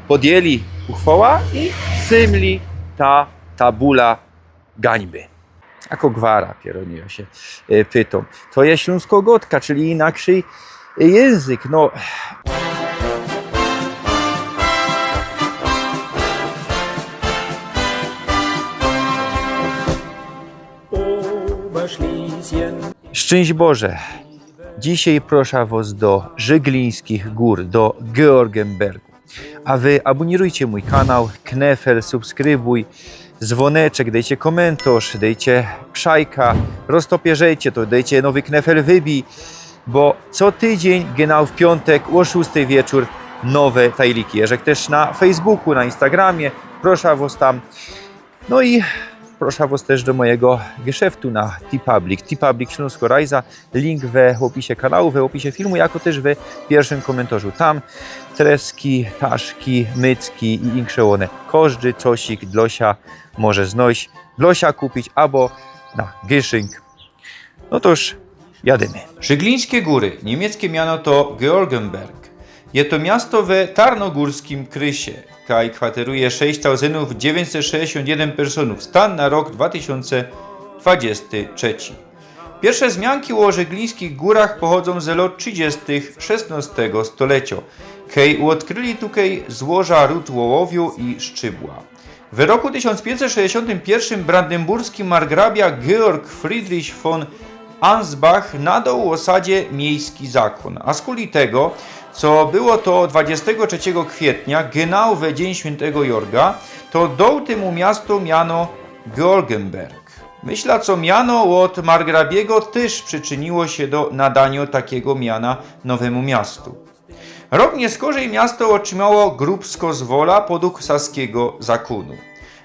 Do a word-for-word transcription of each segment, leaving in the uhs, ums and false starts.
podjęli uchwała i symli ta tabula gańby. Jako gwara, pieroni, jŏ sie, e, pytōm. To je ślōnskŏ gŏdka, czyli inakszyj, e, jynzyk. No. Szczynść Boże. Dzisiej proszã wŏs do Żyglińskich Gór, do Georgenbergu. A wy abōnirujcie mōj kanał, knefel, subskrybujcie, zwōneczek, dejcie kōmentarz, dejcie psajka, roztopierzejcie to, dejcie nowy knefel wybij, bo co tydziyń, genau w piōntek ô szōstej wieczōr, nowe tajliki. Jeżech tyż na Facebooku, na Instagramie, proszã wŏs tam. No i proszã wŏs tyż do mojigo geszeftu na Teepublic. Teepublic Ślōnskŏ Rajza. Link we ôpisie kanału, we ôpisie filmu, jako tyż we piyrszym kōmentarzu. Tam treski, taszki, mycki i inksze ône. Kożdy cosik dlŏ sia może znojś, dlŏ sia kupić abo na gyszynk. No to już jadymy. Żyglińskie Góry. Niymieckie miano to Georgenberg. Je to miasto we tarnogōrskim krysie. Kaj kwateruje sześć tauzyndōw dziewiyńćset sześćdziesiōnt jedyn personōw. Stan na rok dwa tysiōnce dwudziesty trzeci. Piyrsze zmianki ô Żyglińskich Gōrach pochodzōm ze lŏt trzidziestych szesnŏstego stoleciŏ, kej ôdkryli tukej złoża rud ôłowiu i szczybła. We roku tysiōnc piyńćset sześćdziesiōntym piyrszym brandenburski margrabia Georg Friedrich von Ansbach nadoł ôsadzie miejski zakōn, a skuli tego, co było to dwudziestego trzeciego kwietnia, genau we dziyń świyntego Jorga, to doł tymu miastu miano Georgenberg. Myślã, co miano ôd margrabiego tyż prziczyniło sie do nadaniŏ takigo miana nowymu miastu. Rok niyskorzej miasto ôtrzimało grōbsko z wola podug saskigo zakōnu.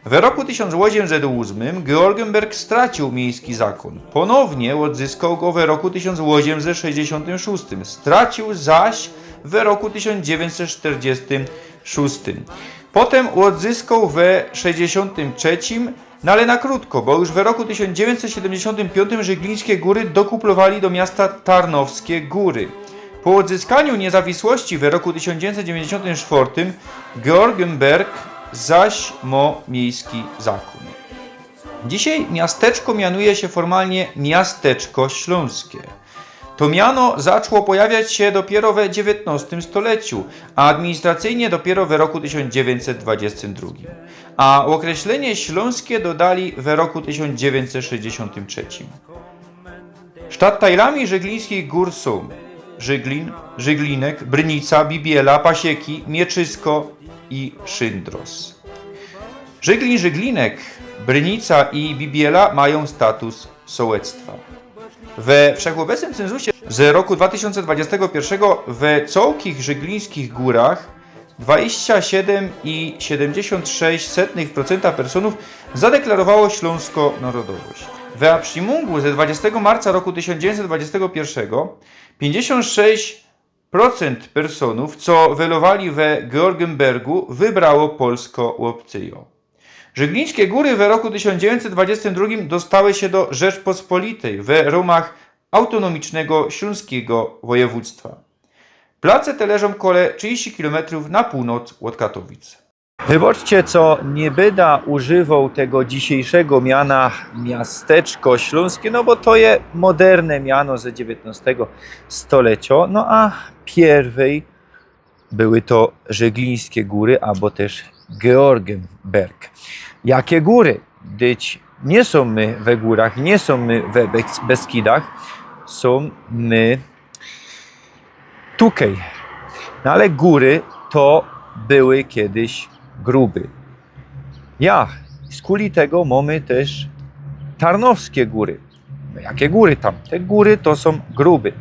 We roku tysiōnc ôziymset ôzmym Georgenberg stracił miejski zakōn. Ponownie ôdzyskoł go we roku tysiōnc ôziymset sześćdziesiōntym szōstym. Stracił zaś we roku tysiōnc dziewiynćset sztyrdziestym szōstym. Potym ôdzyskoł we sześćdziesiōntym trzecim, no ale na krōtko, bo już we roku tysiōnc dziewiynćset siedymdziesiōntym piōntym Żyglińskie Góry dokuplowali do miasta Tarnowskie Góry. Po ôdzyskaniu niezawisłości we roku tysiōnc dziewiynćset dziewiynćdziesiōntym sztyrtym Georgenberg zaś mŏ miejski zakōn. Dzisiej miasteczko mianuje sie formalnie Miasteczko Ślōnskie. To miano zaczło pojawiać sie dopiyro we dziewiyntnŏstym stoleciu, a administracyjnie dopiyro we roku tysiōnc dziewiynćset dwudziestym drugim. A ôkreślenie ślōnskie dodali we roku tysiōnc dziewiynćset sześćdziesiōntym trzecim. Sztadtajlami Żyglińskich Gór sōm Żyglin, Żyglinek, Brynica, Bibiela, Pasieki, Mieczysko i Szyndros. Żyglin, Żyglinek, Brynica i Bibiela majōm status sołectwa. We wszechobecnym cynzusie z roku dwa tysiōnce dwudziestego piyrszego we cołkich Żyglińskich Gōrach dwadzieścia siedym i siedymdziesiōnt sześć setnych procenta personōw zadeklarowało ślōnskõ narodowość. We aprzimōngu ze dwudziestego marca roku tysiōnc dziewiynćset dwudziestego piyrszego piyńćdziesiōnt sześć procent personōw, co welowali we Georgenbergu, wybrało polskõ ôpcyjõ. Żyglińskie Góry we roku tysiōnc dziewiynćset dwudziestym drugim dostały sie do Rzeczpospolitej we rōmach Autōnōmicznego Ślōnskigo Wojewōdztwa. Place te leżōm kole trzidziści kilometrōw na pōłnoc ôd Katowic. Wybaczcie, co niy byda używoł tego dzisiejszego miana Miasteczko Ślōnskie, no bo to je moderne miano ze dziewiyntnŏstego stolecio, no a piyrwyj były to Żyglińskie Góry, abo tyż Georgenberg. Jake góry? Dyć niy sōm my we górach, niy sōm my we Bes-, Beskidach, sōm my tukej. No ale góry to były kejś gruby. Ja, skuli tego mōmy tyż Tarnowskie Góry. No jake góry tam? Te góry to sōm gruby.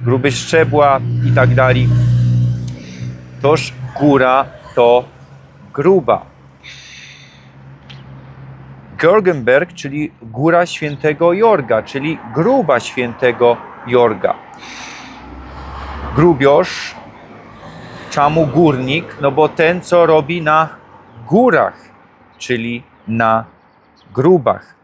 Gruby szczebła i tak dalij. Toż góra to gruba. Georgenberg, czyli Góra Świętego Jorga, czyli gruba Świętego Jorga. Grubiŏrz, czamu górnik? No bo tyn, co robi na gōrach, czyli na grubach.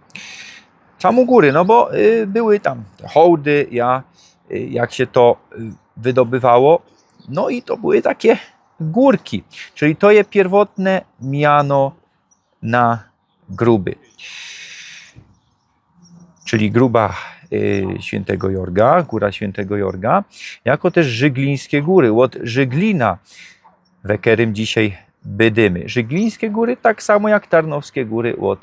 Czamu góry? No bo, y, były tam te hołdy, ja, y, jak sie to, y, wydobywało, no i to były takie Górki, czyli to je piyrwotne miano na Gruby. Czyli Gruba, y, świyntego Jorga, Gōra świyntego Jorga, jako tyż Żyglińskie Góry, ôd Żyglina, we kerym dzisiej bydymy. Żyglińskie Góry tak samo jak Tarnowskie Góry ôd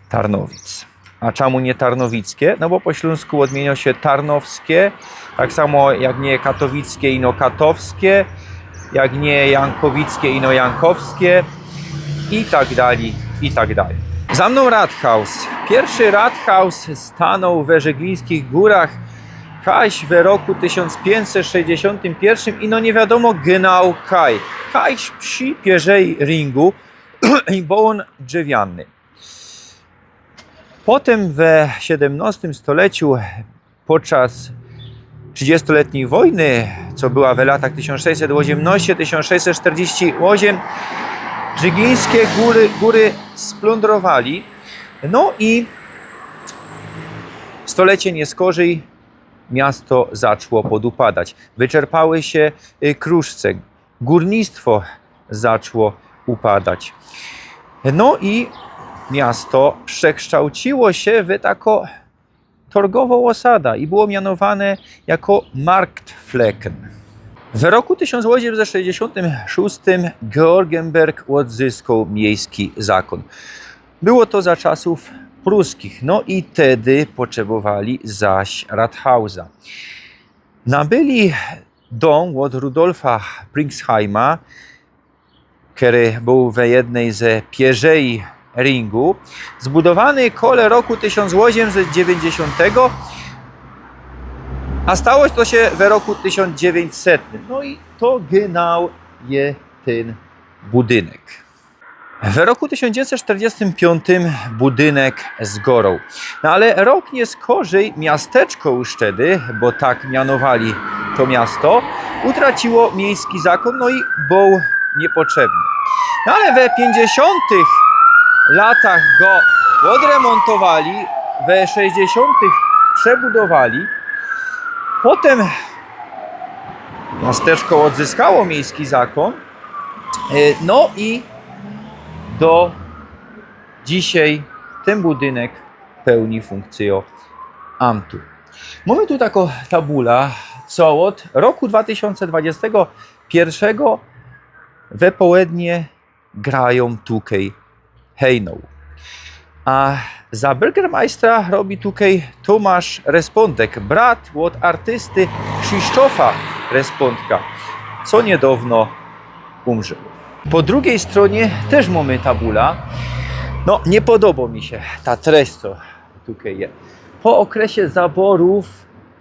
Tarnowic. A czymu niy Tarnowickie? No bo po ślōnsku ôdmiynio sie Tarnowskie, tak samo jak niy Katowickie, ino Katowskie, jak niy Jankowickie, ino Jankowskie i tak dalij, i tak dalij. Za mnōm Rathaus. Piyrszy Rathaus stanoł we Żyglińskich Gōrach kaś we roku tysiōnc piyńćset sześćdziesiōntym piyrszym, ino niy wiadōmo genau kaj. Kaś przi pierzei ringu i bōł ôn drzewiany. Potym we siedymnostym stoleciu, podczas trzidziestoletnij wojny, co była we latach tysiōnc sześćset ôziymnŏście, tysiōnc sześćset sztyrdziści ôziym, Żyglińskie Góry, Góry splōndrowali. No i stolecie niyskorzij miasto zaczło podupadać. Wyczerpały sie, y, kruszce. Gōrnictwo zaczło upadać. No i miasto przekształciło sie w tako torgowo ôsada i było mianowane jako Marktflecken. W roku tysiōnc ôziymset sześćdziesiōntym szōstym Georgenberg ôdzyskoł miejski zakōn. Było to za czasōw pruskich, no i tedy potrzebowali zaś Rathausa. Nabyli dōm ôd Rudolfa Pringsheima, kery bōł we jednyj ze pierzei ringu, zbudowany kole roku tysiōnc ôziymset dziewiyńćdziesiōntego, a stało to sie we roku tysiōnc dziewiyńćsetnym. No i to genau je tyn budynek. W roku tysiōnc dziewiyńćset sztyrdziestym piōntym budynek zgoroł. No ale rok niyskorzij miasteczko już tedy, bo tak mianowali to miasto, utraciło miejski zakōn, no i bōł niypotrzebny. No ale we piyńćdziesiōntych latach go ôdremōntowali, we sześćdziesiōntych przebudowali. Potym miasteczko ôdzyskało miejski zakōn, E, no i do dzisiej tyn budynek pełni funkcyjõ amtu. Mōmy tu takõ tabula, co ôd roku dwa tysiōnce dwudziestego piyrszego we połednie grajōm tukej hejnōł. A za bürgermeistra robi tukej Tomasz Respōndek, brat ôd artysty Krzysztofa Respōndka, co niydŏwno umrził. Po drugij strōnie tyż mōmy tabula. No, niy podobŏ mi sie ta treść, co tukej je. Po ôkresie zaborōw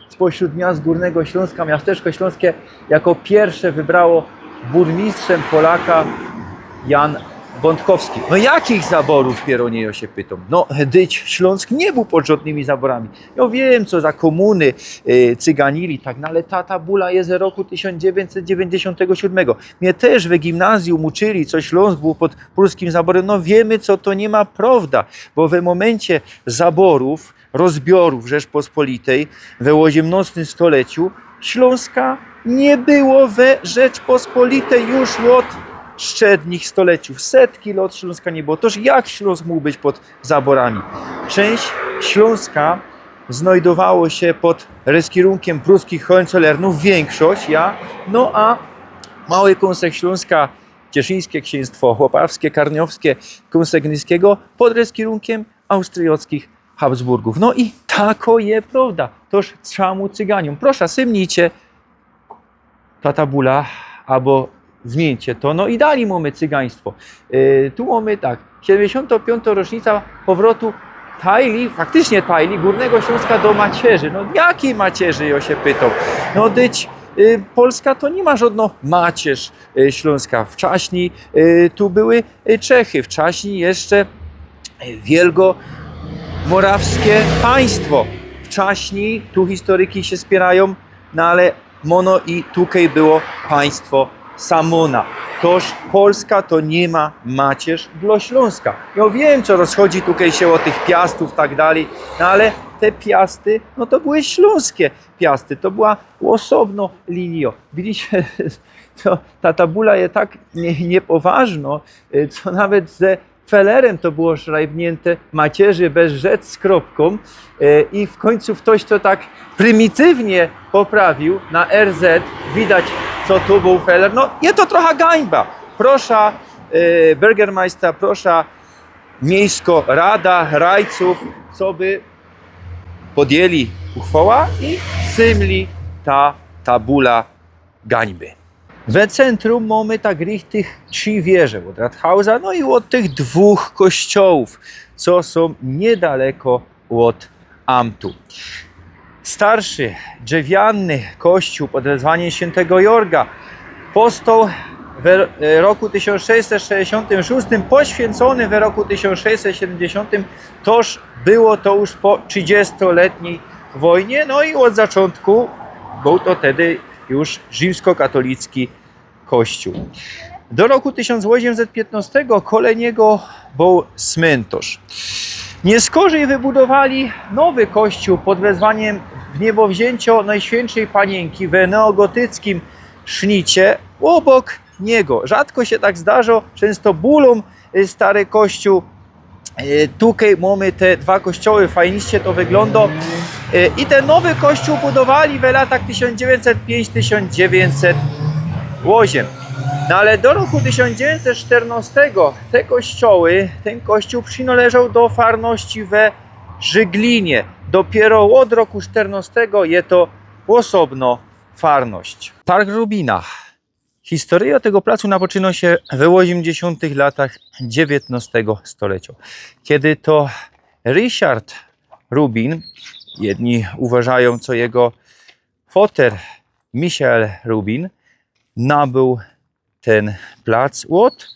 spośrōd miast Gōrnego Ślōnska miasteczko ślōnskie jako piyrsze wybrało burmistrzym Polaka Jan Bōndkowski. No jakich zaborōw, pierōnie, jŏ sie pytōm? No, dyć Ślōnsk niy bōł pod żŏdnymi zaborami. Jŏ wiym, co za kōmuny, y, cyganili, tak, no ale ta tabula je z roku tysiōnc dziewiyńćset dziewiyńćdziesiōntego siōdmego. Mie tyż we gimnazjum uczyli, co Ślōnsk bōł pod pruskim zaborym. No wiymy, co to niy ma prŏwda, bo we mōmyncie zaborōw, rozbiorōw Rzeczpospolitej we ôziymnŏstym stoleciu Ślōnska niy było we Rzeczpospolitej już ôd strzednich stoleciōw. Setki lŏt Ślōnska niy było. Toż jak Ślōnsk mōg być pod zaborami? Czynść Ślōnska znojdowało sie pod reskirunkiym pruskich Hohenzollernōw, wiynkszość, ja, no a mały kōnsek Ślōnska, Cieszyńskie Ksiynstwo, Chłopawskie, Karniowskie, kōnsek Gdyńskigo pod reskirunkiym austryjŏckich Habsburgōw. No i takŏ je prŏwda. Toż czamu cyganiōm? Proszã, symnijcie ta tabula, abo zmiyńcie to. No i dalij mōmy cygaństwo. Yy, tu mōmy tak, siedymdziesiōntŏ piōntŏ rocznica powrotu Tajli, faktycznie Tajli, Gōrnego Ślōnska do macierzy. No jakij macierzy, jŏ sie pytōm? No dyć, yy, Polska to niy ma żŏdnŏ macierz, yy, Ślōnska. Wczaśnij, yy, tu były, yy, Czechy, wczaśnij jeszcze, yy, Wielgomorawskie Państwo. Wczaśnij, tu historyki sie spiyrajōm, no ale mōno i tukej było państwo Samōna. Toż Polska to niy ma macierz dlŏ Ślōnska. Jŏ wiym, co rozchodzi tukej sie ô tych Piastōw, tak dalij, no ale te Piasty, no to były ślōnskie Piasty, to była ôsobnŏ linijŏ. Widzicie, to ta tabula je tak nie-, niepoważno, y, co nawet ze felerym to było szrajbniynte, macierzy bez rzec z kropkōm, y, i w kōńcu ftoś to tak prymitywnie poprawiōł na R Z, widać, co tu bōł feler. No, je to trocha gańba. Prosza, y, Bürgermeister, prosza miejsko rada, rajcōw, coby podjęli uchwała i symli ta tabula gańby. We centrum mōmy tak richtich trzi wieże ôd Rathausa, no i ôd tych dwōch kościołōw, co sōm niydaleko ôd amtu. Starszy, drzewiany kościōł pod wezwaniym świyntego Jorga powstoł we, e, roku tysiōnc sześćset sześćdziesiōntym szōstym, poświyncōny we roku tysiōnc sześćset siedymdziesiōntym, toż było to już po trzidziestoletnij wojnie, no i ôd zaczōntku bōł to tedy już rzimskokatolicki kościōł. Do roku tysiōnc ôziymset piytnostego kole niego bōł smyntōrz. Niyskorzij wybudowali nowy kościoł pod wezwaniym Wniebowziyncio Nojświyntszej Paniynki we neogotyckim sznicie ôbok niego. Rzadko sie tak zdarzo, czynsto bulōm, y, stary kościoł. Y, tukej mōmy te dwa kościoły, fajniście to wyglōndo. Y, i ten nowy kościoł budowali we latach tysiōnc dziewiyńćset piyńć, tysiōnc dziewiyńćset ôziym. No ale do roku tysiōnc dziewiyńćset sztyrnostego te kościoły, tyn kościoł przinŏleżoł do farności we Żyglinie. Dopiyro ôd roku sztyrnostego je to ôsobno farność. Park Rubina. Historyjŏ tego placu napoczynŏ sie we ôziymdziesiōntych latach dziewiyntostego stoleciŏ, kedy to Richard Rubin, jedni uważajōm, co jego foter Michael Rubin, nabōł tyn plac ôd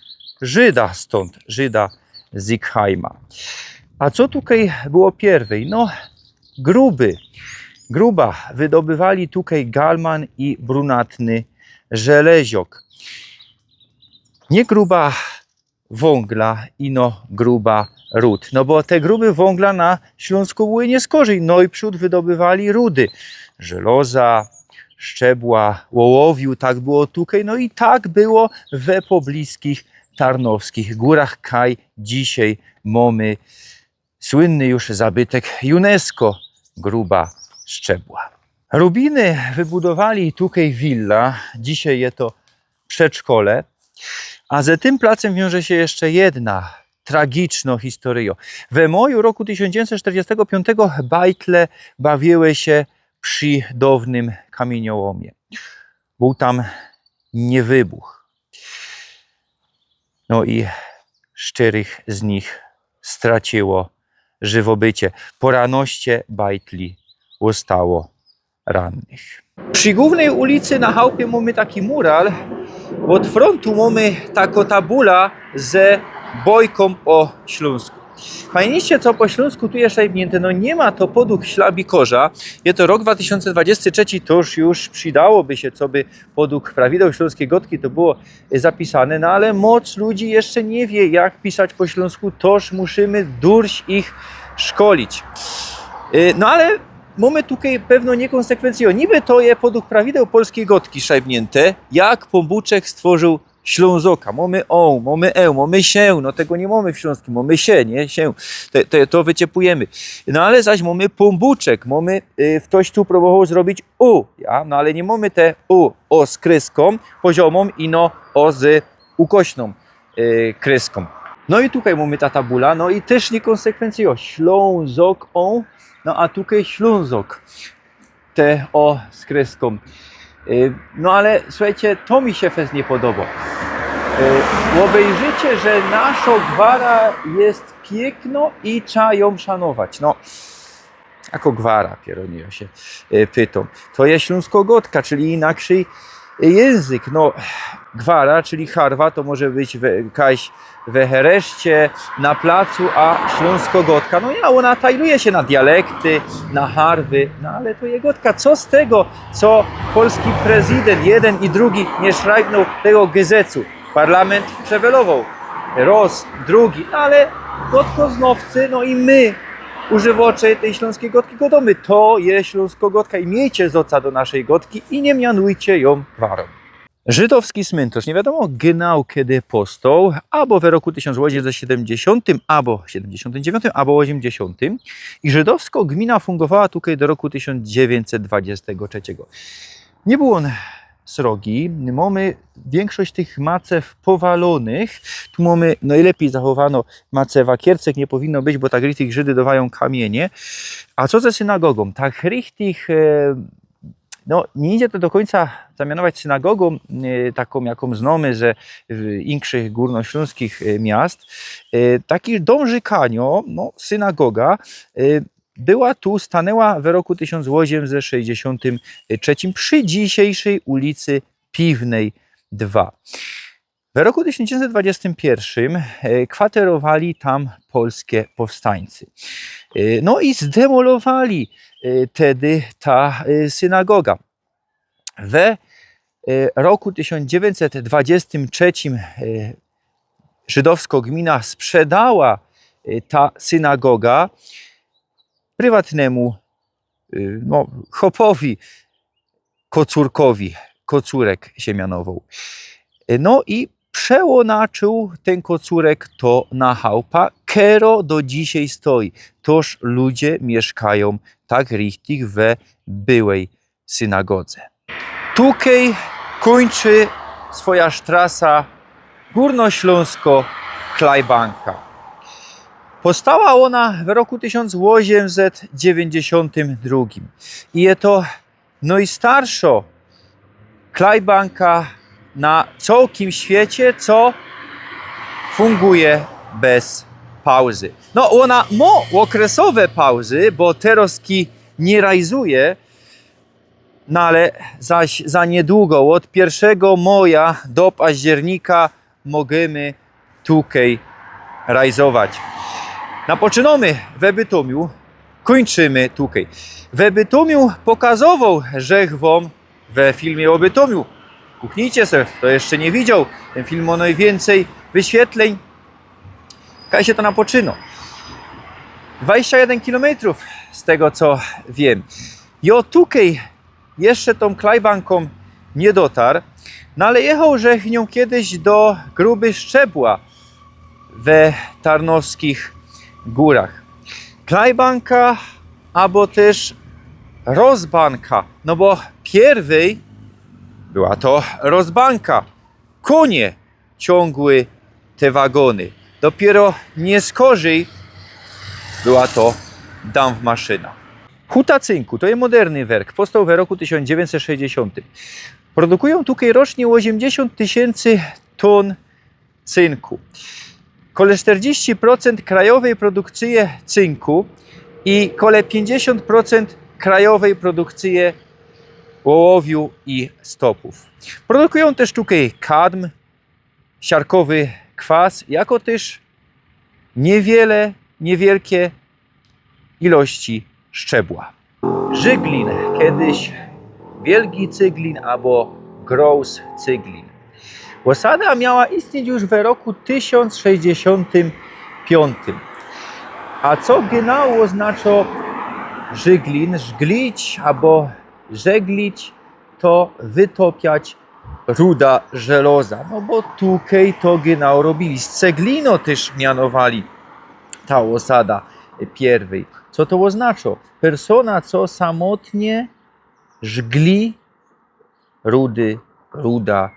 Żyda stōnd, Żyda z Zickheima. A co tukej było piyrwyj? No, gruby, gruba wydobywali tukej galman i brunatny żeleziok. Niy gruba wōngla, ino gruba rud. No bo te gruby wōngla na Ślōnsku były niyskorzij. Nojprzōd wydobywali rudy. Żeloza, szczebła, ôłowiu, tak było tukej. No i tak było we pobliskich tarnowskich gōrach, kaj dzisiej mōmy słynny już zabytek UNESCO, gruba szczebła. Rubiny wybudowali tukej willa, dzisiej je to przedszkole, a ze tym placym wiąże się jeszcze jedna tragiczno historyjŏ. We moju roku tysiōnc dziewiyńćset sztyrdziestego piōntego bajtle bawiły sie przi downym kamiyniōłōmie. Bōł tam niywybuch. No i sztyrych z nich straciło żywobycie. Pōranoście bajtli ôstało rannych. Przi głōwnyj ulicy na chałpie mōmy taki mural. Ôd frōntu mōmy takõ tabula ze bojkōm ô Ślōnsku. Fajniście, co po ślōnsku tu je szajbniynte, no niy ma to podug ślabikorza. Je to rok dwa tysiōnce dwudziesty trzeci, to już, już przidałoby sie, coby podug prawideł ślōnskij gŏdki to było, e, zapisane, no ale moc ludzi jeszcze niy wiy, jak pisać po ślōnsku, toż musimy durś ich szkolić. E, no ale mōmy tukej pewno niykōnsekwencyjõ. Niby to je podug prawideł polskij gŏdki szajbniynte, jak Pōnbōczek stworził Ślōnzoka. Mōmy ōm, mōmy eł, mōmy się, no tego niy mōmy w ślōnskim, mōmy sie, niy? Się. Te, te, to wyciepujymy. No ale zaś mōmy Pōnbōczek, mōmy, y, ftoś tu prōbowoł zrobić u, ja? No ale niy mōmy te u, o z kryskōm, poziōmōm, ino o z ukośnōm, y, kryskōm. No i tukej mōmy ta tabula, no i tyż niykōnsekwencyjŏ. Ślōnzok, ōm, no a tukej Ślōnzok. Te o z kryskōm. Y, no ale słuchejcie, to mi sie fest niy podobo. Y, ôbejrzycie, że naszo gwara je piyknŏ i trzeba jã szanować. No, jako gwara, pierōnie, jŏ sie, y, pytōm. To je ślōnsko gŏdka, czyli inakszyj jynzyk. No, gwara, czyli harwa, to może być we-, kaś we hereszcie, na placu, a ślōnsko gŏdka, no ja, ôna tajluje sie na dialekty, na harwy, no ale to je gŏdka. Co z tego, co polski prezydynt, jedyn i drugi, niy szrajbnōł tego gezecu? Parlament przewelowoł roz, drugi, no ale gŏdkoznŏwcy, no i my, używŏcze tyj ślōnskij gŏdki, gŏdōmy: to je ślōnsko gŏdka i miyjcie zoca do naszyj gŏdki i niy mianujcie jã gwarōm. Żydowski smyntorz, niy wiadōmo genau kedy powstoł, abo we roku tysiōnc ôziemset siedymdziesiōntym, abo siedymdziesiōntym dziewiōntym, abo ôziemdziesiōntym. I żydowsko gmina fungowała tukej do roku tysiōnc dziewiōńset dwadziestego trzeciego. Niy bōł ôn srogi, mōmy wiynkszość tych macew powalōnych. Tu mōmy nojlepij zachowano macewa. Kiercek niy powinno być, bo tak richtig Żydy dŏwajōm kamiynie. A co ze synagogōm? Tak richtig, e, no, niy idzie to do kōńca zamianować synagogōm, e, takōm, jakōm znōmy ze, e, inkszych gōrnoślōnskich, e, miast. E, taki dōm rzykaniŏ, no, synagoga, e, była tu, stanęła w roku tysiōnc ôziemset sześćdziesiōntym trzecim przi dzisiejszej ulicy Piwnej dwa. W roku tysiōnc dziewiynset dwadziestym piyrwszym, e, kwaterowali tam polskie powstańcy. E, no i zdemolowali, e, tedy ta, e, synagoga. We, e, roku tysiōnc dziewiynset dwadziestym trzecim, e, żydowsko gmina sprzedała, e, ta synagoga prywatnymu, e, no, chopowi, Kocurkowi. Kocurek sie mianowoł. E, no i przełōnaczył tyn Kocurek to na chałpa, kero do dzisiej stoi. Toż ludzie miyszkajōm tak richtig we byłej synagodze. Tukej kōńczy swoja sztrasa gōrnoślōnsko klajbanka. Powstała ôna w roku tysiōnc ôziemset dziewiyndziesiōntym drugim. I je to nojstarszŏ klajbanka na cołkim świecie, co funguje bez pauzy. No, ôna mŏ ôkresowe pauzy, bo terŏz ki niy rajzuje, no ale zaś za niydługo, ôd piyrszego moja do października, możymy tukej rajzować. Napoczynōmy we Bytomiu, kōńczymy tukej. We Bytomiu pokazowoł żech wōm we filmie ô Bytomiu. Puknijcie se, fto jeszcze niy widzioł. Tyn film mŏ nojwiyncyj wyświetleń. Kaj sie to napoczynŏ? Dwadziścia jedyn kilometrōw, z tego co wiym. Jo tukej jeszcze tōm klajbankōm niy dotarł, no ale jechoł żech niōm kejś do Gruby Szczebła we Tarnowskich Gōrach. Klajbanka abo tyż rozbanka, no bo piyrwyj była to rozbanka. Kōnie ciōngły te wagōny. Dopiyro niyskorzij była to dampmaszyna. Huta Cynku, to je moderny werk, powstoł we roku tysiōnc dziewiyńćset sześćdziesiōntym. Produkujōm tukej rocznie ôziymdziesiōnt tysiyncy tōn cynku. Kole sztyrdziści procynt krajowyj produkcyje cynku i kole piyńćdziesiōnt procynt krajowyj produkcyje ôłowiu i stopōw. Produkujōm tyż tukej kadm, siarkowy kwas, jako tyż niywiele, niywielkie ilości szczebła. Żyglin, kejś Wielgi Cyglin abo Gross Cyglin. Ôsada miała istnieć już we roku tysiōnc sześćdziesiōntym piōntym. A co genau ôznaczŏ żyglin? Żglić abo żeglić to wytopiać ruda żeloza. No bo tukej to genau robiyli. Z ceglinŏ tyż mianowali ta ôsada piyrwyj. Co to ôznaczŏ? Persōna, co samotnie żgli rudy, ruda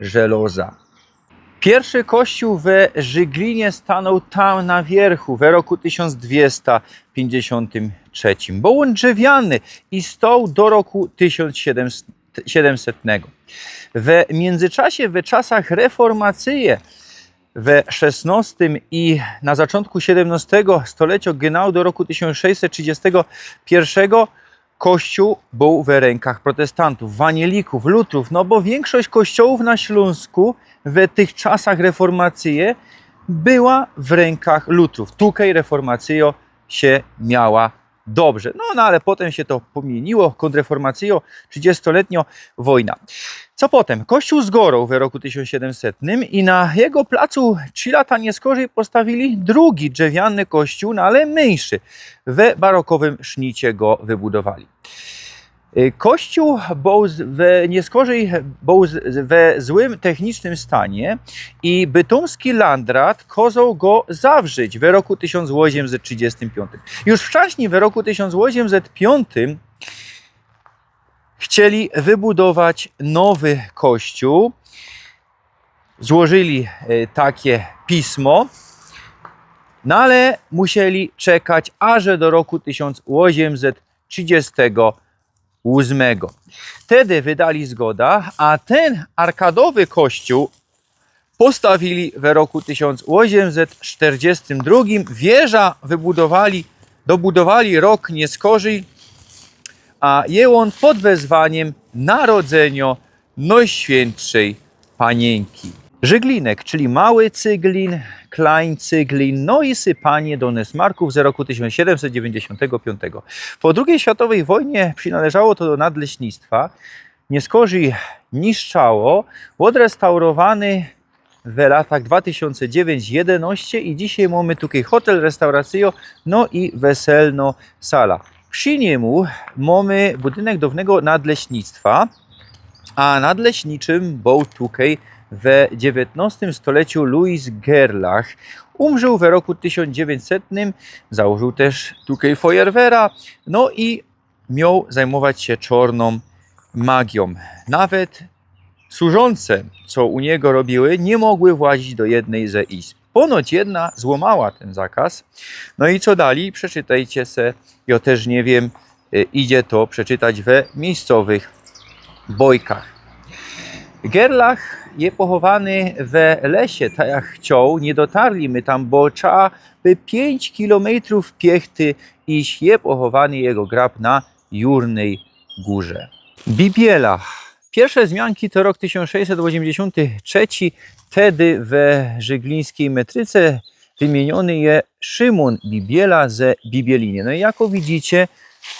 żeloza. Piyrszy kościōł we Żyglinie stanōł tam na wiyrchu we roku tysiōnc dwiesta piyńćdziesiōntym trzecim. Bōł ôn drzewiany i stoł do roku tysiōnc siedymsetnego. We miyndzyczasie, we czasach reformacyje, we szesnostym i na zaczōntku siedymnostego stolecjŏ, genau do roku tysiōnc sześćset trzidziestego piyrszego, kościōł bōł we rynkach protestantōw, wanielikōw, lutrōw, no bo wiynkszość kościołōw na Ślōnsku we tych czasach reformacyje była w rynkach lutrōw. Tukej reformacyjŏ sie miała dobrze. No, no ale potym sie to pōmiyniło, kōntreformacyjŏ, trzidziestoletniŏ wojna. Co potym? Kościōł zgorōł we roku tysiōnc siedymsetnym i na jego placu trzi lata niyskorzij postawiyli drugi drzewiany kościōł, no ale myńszy. We barokowym sznicie go wybudowali. Kościōł bōł z- we niy skorzyj, bōł z- we złym technicznym stanie i bytōmski landrat kozoł go zawrzeć we roku tysiōnc ôziymset trzidziestym piōntym. Już wcześnij, we roku tysiōnc ôziymset piōntym, chcieli wybudować nowy kościōł. Złożyli e, takie pismo, no ale musieli czekać aż do roku tysiōnc ôziymset trzidziestego ósmego. Wtedy wydali zgoda, a ten arkadowy kościół postawili we roku tysiōnc ôziymset sztyrdziestym drugim. Wieża wybudowali, dobudowali rok niy skorzyj, a je ôn pod wezwaniym Narodzynio Nojświyntszyj Paniynki. Żyglinek, czyli mały Cyglin, Klein Cyglin, no i sypanie do Nesmarków z roku tysiōnc siedymset dziewiyńćdziesiōntego piōntego. Po drugij światowyj wojnie przinależało to do nadleśnictwa. Niy skorzyj niszczało, ôdrestaurowane w latach dwa tysiōnce dziewiyńć jedynŏście i dzisiej mōmy tukej hotel, restauracyjo, no i weselno sala. Przi niymu mōmy budynek dŏwnego nadleśnictwa, a nadleśniczym bōł tukej we dziewiyntnostym stoleciu Louis Gerlach. Umrził we roku tysiōnc dziewiyńćsetnym, założył tyż tukej fojerwera, no i mioł zajmować sie czŏrnōm magiōm. Nawet służōnce, co u niego robiły, niy mogły włazić do jednyj ze izb. Ponoć jedna złōmała tyn zakaz, no i co dalij? Przeczytejcie se, jo tyż niy wiym, e, idzie to przeczytać we miyjscowych bojkach. Gerlach je pochowany we lesie, tak jak chcioł, niy dotarli my tam, bo trzeba by piyńć kilometrōw piechty iś. Je pochowany jego grab na Jurnyj Gōrze. Bibiela. Piyrwsze zmianki to rok tysiōnc sześćset ôziymdziesiōnty trzeci, tedy we żyglińskij metryce wymiyniōny je Szymōn Bibiela ze Bibieliny. No i jako widzicie,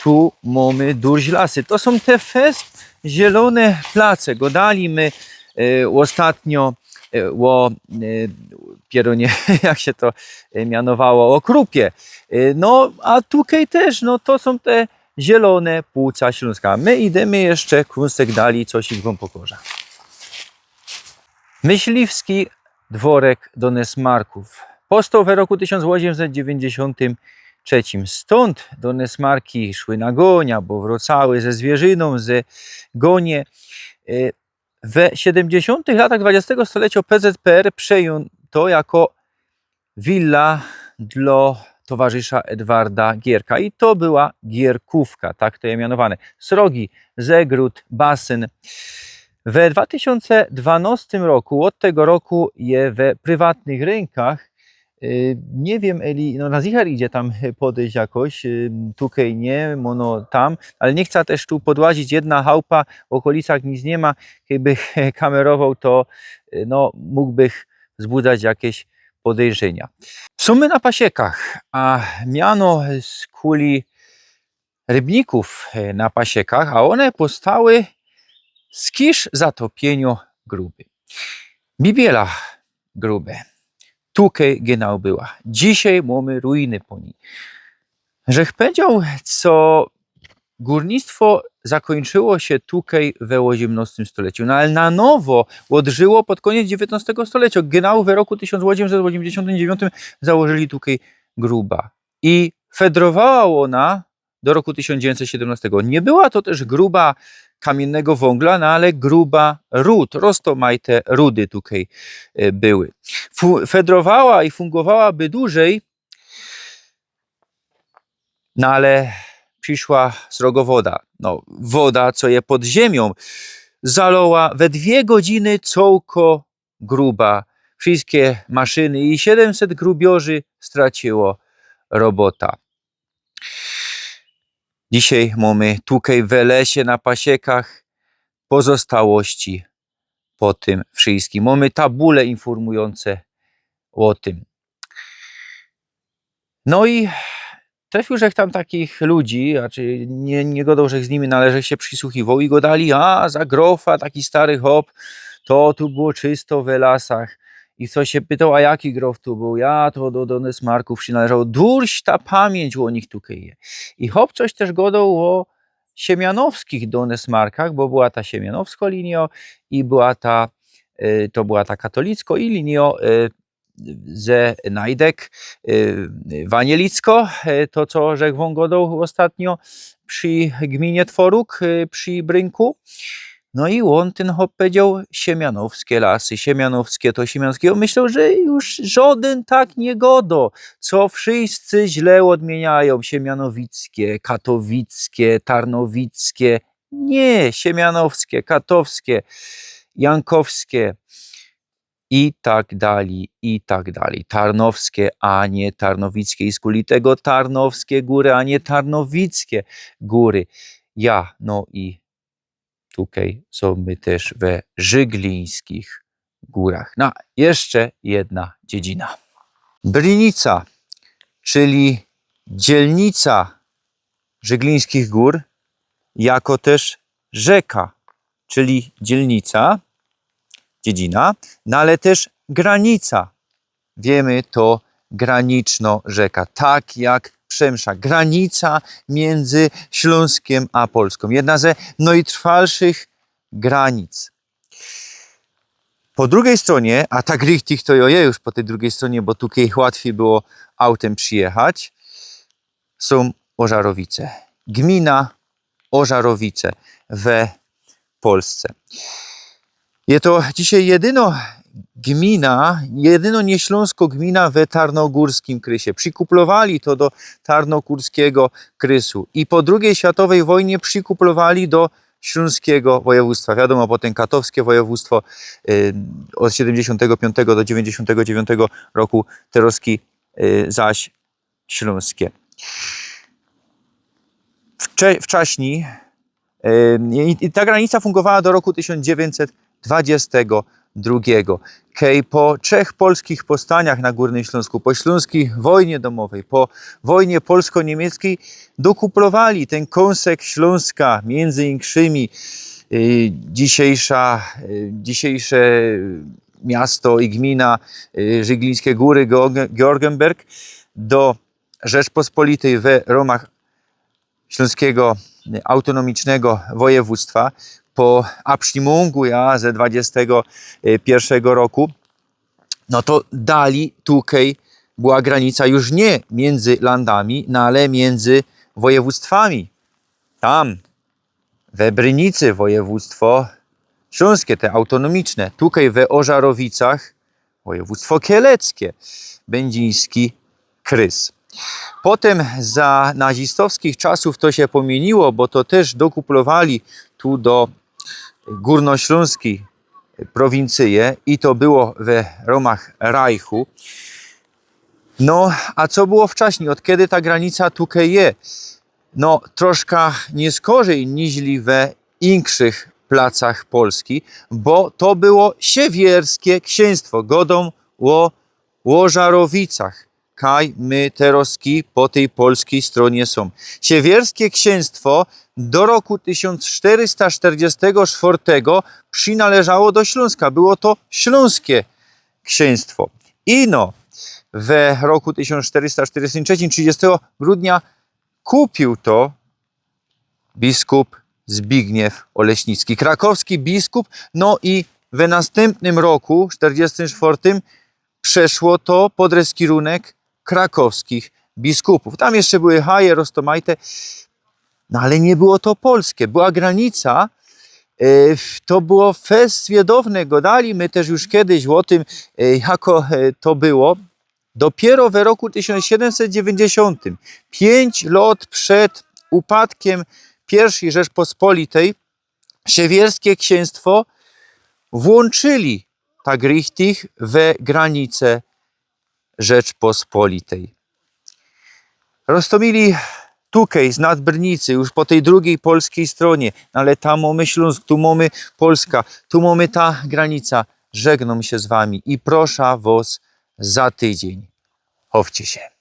tu mōmy durś lasy. To sōm te fest zielōne place. Godali my e, ôstatnio e, ô e, pierōnie, jak sie to e, mianowało, ô krupie. E, no, a tukej tyż, no to sōm te zielōne płuca Ślōnska. My idymy jeszcze krunsek dalij, coś ich wōm pokŏża. Myśliwski dworek do Nesmarków. Powstoł we roku tysiōnc ôziymset dziewiyńćdziesiōntym trzecim. Stōnd do Nesmarki szły na gonia, bo wrōcały ze zwierzynōm, ze gonie. E, we siedymdziesiōntych latach dwudziestego stolecio P Z P R przejął to jako willa dlŏ towarzysza Edwarda Gierka. I to była Gierkówka, tak to je mianowane. Srogi, zegród, basyn. We dwa tysiōnce dwanostym roku, ôd tego roku je we prywatnych rękach. Y, niy wiym, eli, no, na zicher idzie tam podyjś jakoś, y, tukej niy, mōno tam, ale niy chca tyż tu podłazić, jedna chałupa, w ôkolicach nic niy ma, kejbych kamerowoł, to, y, no, mōgłbych wzbudzać jakeś podejrzenia. Sōm my na Pasiekach, a miano skuli rybnikōw, e, na Pasiekach, a ône powstały z kisz zatopiyniŏ Gruby. Bibiela Grube. Tukej genau była. Dzisiej mōmy ruiny po nij. Żech powiedzioł, co gōrnictwo zakōńczyło sie tukej we ôziymnostym stoleciu, no ale na nowo ôdżyło pod kōniec dziewiyntnostego stolecio. Genau we roku tysiōnc ôziymset ôziymdziesiōntym dziewiyntym założyli tukej Gruba. I fedrowała ôna do roku tysiōnc dziewiyńćset siedymnostego. Niy była to tyż gruba kamiynnego wōngla, no ale gruba rud, roztōmajte rudy tukej, e, były. Fu-, fedrowała i fungowała by dużyj, no ale prziszła srogo woda. No, woda, co je pod ziymio, zalŏła we dwie godziny cołko Gruba, wszyjske maszyny i siedymset grubiorzy straciło robota. Dzisiej mōmy tukej we lesie na Pasiekach pozostałości po tym wszyjskim. Mōmy tabule infōrmujōnce ô tym. No i trefiōł żech tam takich ludzi, znaczy niy, niy godoł żech z nimi, no ale żech sie przisłuchiwoł i godali, a za grofa taki stary chop, to tu było czysto we lasach. I ftoś sie pytoł, a jaki grof tu bōł? Ja, to do, do Nesmarkōw przinależało. Durś ta pamiyńć ô nich tukej je. I chop coś tyż godoł ô siemianowskich Donesmarkach, bo była ta siemianowsko linijo i była ta, y, to była ta katolickô i linijo, y, ze Najdek, y, wanielicko, y, to co żech wōm godoł ôstatnio przi gminie Tworōg, y, przi Brynku. No i ôn, tyn chop, pedzioł: „Siemianowske lasy, siemianowske to, siemianowske”. Jŏ myśloł, że już żŏdyn tak niy godo, co wszyjscy źle ôdmieniajōm. Siemianowickie, katowickie, tarnowickie. Niy, siemianowske, katowske, jankowske i tak dalij, i tak dalij. Tarnowske, a niy tarnowickie i skuli tego Tarnowske Gōry, a niy Tarnowickie Gōry. Ja, no i tukej sōm my tyż we Żyglińskich Gōrach. No, jeszcze jedna dziedzina. Brynica, czyli dzielnica Żyglińskich Gór, jako tyż rzeka, czyli dzielnica, dziedzina, no ale tyż granica. Wiymy, to granicznŏ rzeka, tak jak Przemsza. Granica miyndzy Ślōnskym a Polskōm. Jedna ze nojtrwalszych granic. Po drugij strōnie, a tak richtig to jŏ je już po tyj drugij strōnie, bo tukej łatwij było autym przijechać, sōm Ôżarowice. Gmina Ôżarowice we Polsce. Je to dzisiej jedynŏ gmina, jedynŏ niyślōnskŏ gmina we tarnogōrskim krysie. Przikuplowali to do tarnogōrskigo krysu i po drugij światowyj wojnie przikuplowali do ślōnskigo wojewōdztwa. Wiadōmo, potym katowske wojewōdztwo, y, ôd siedymdziesiōntego piōntego do dziewiyńćdziesiōntego dziewiōntego roku, terŏzki, y, zaś ślōnskie. Wcze-, wcześnij, y, i, i ta granica fungowała do roku tysiōnc dziewiyńćset dwadziestego drugigo, kej po trzech polskich powstaniach na Gōrnym Ślōnsku, po ślōnskij wojnie domowyj, po wojnie polsko-niymieckiej dokuplowali tyn kōnsek Ślōnska, miyndzy inkszymi, y, dzisiejsza, y, dzisiejsze miasto i gmina, y, Żyglińske Góry, George-, Georgenberg, do Rzeczpospolitej we rōmach Ślōnskigo, y, Autōnōmicznego Wojewōdztwa po absztimōngu, ja, ze dwadziestego piyrszego roku, no to dalij tukej była granica już niy miyndzy landami, no ale miyndzy wojewōdztwami. Tam, we Brynicy, wojewōdztwo ślōnskie, te autōnōmiczne, tukej we Ôżarowicach wojewōdztwo kieleckie, byndziński krys. Potym za nazistowskich czasōw to sie pōmiyniło, bo to tyż dokuplowali tu do gōrnoślōnskij prowincyje i to było we rōmach Rajchu. No, a co było wcześnij? Ôd kedy ta granica tukej je? No, troszka niyskorzij niźli we inkszych placach Polski, bo to było siewierskie ksiyństwo. Godōm ô Ôżarowicach, kaj my terŏzki po tyj polskij strōnie sōm. Siewierskie ksiyństwo do roku tysiōnc sztyrysta sztyrdziestego sztwŏrtego przinŏleżało do Ślōnska. Było to ślōnskie ksiyństwo. Ino we roku tysiōnc sztyrysta sztyrdziestym trzecym, trzidziestego grudnia kupiōł to biskup Zbigniew Ôleśnicki, krakowski biskup. No i we nastympnym roku, sztyrdziestym sztwŏrtym, przeszło to pod reskirunek krakowskich biskupōw. Tam jeszcze były haje, roztōmajte, no ale niy było to polskie. Była granica, e, to było fest swiadowne, godali my tyż już kejś ô tym, e, jako, e, to było. Dopiyro we roku tysiōnc siedymset dziewiyńćdziesiōntym, piyńć lŏt przed upadkiym Piyrszij Rzeczpospolitej, siewierskie ksiyństwo włōnczyli tak richtig we granice Rzeczpospolitej. Roztōmili tukej z Nadbrnicy, już po tyj drugij polskij strōnie, no ale tam mōmy Ślōnsk, tu mōmy Polska, tu mōmy ta granica. Żegnōm sie z wami i proszã wŏs za tydziyń. Chowcie sie.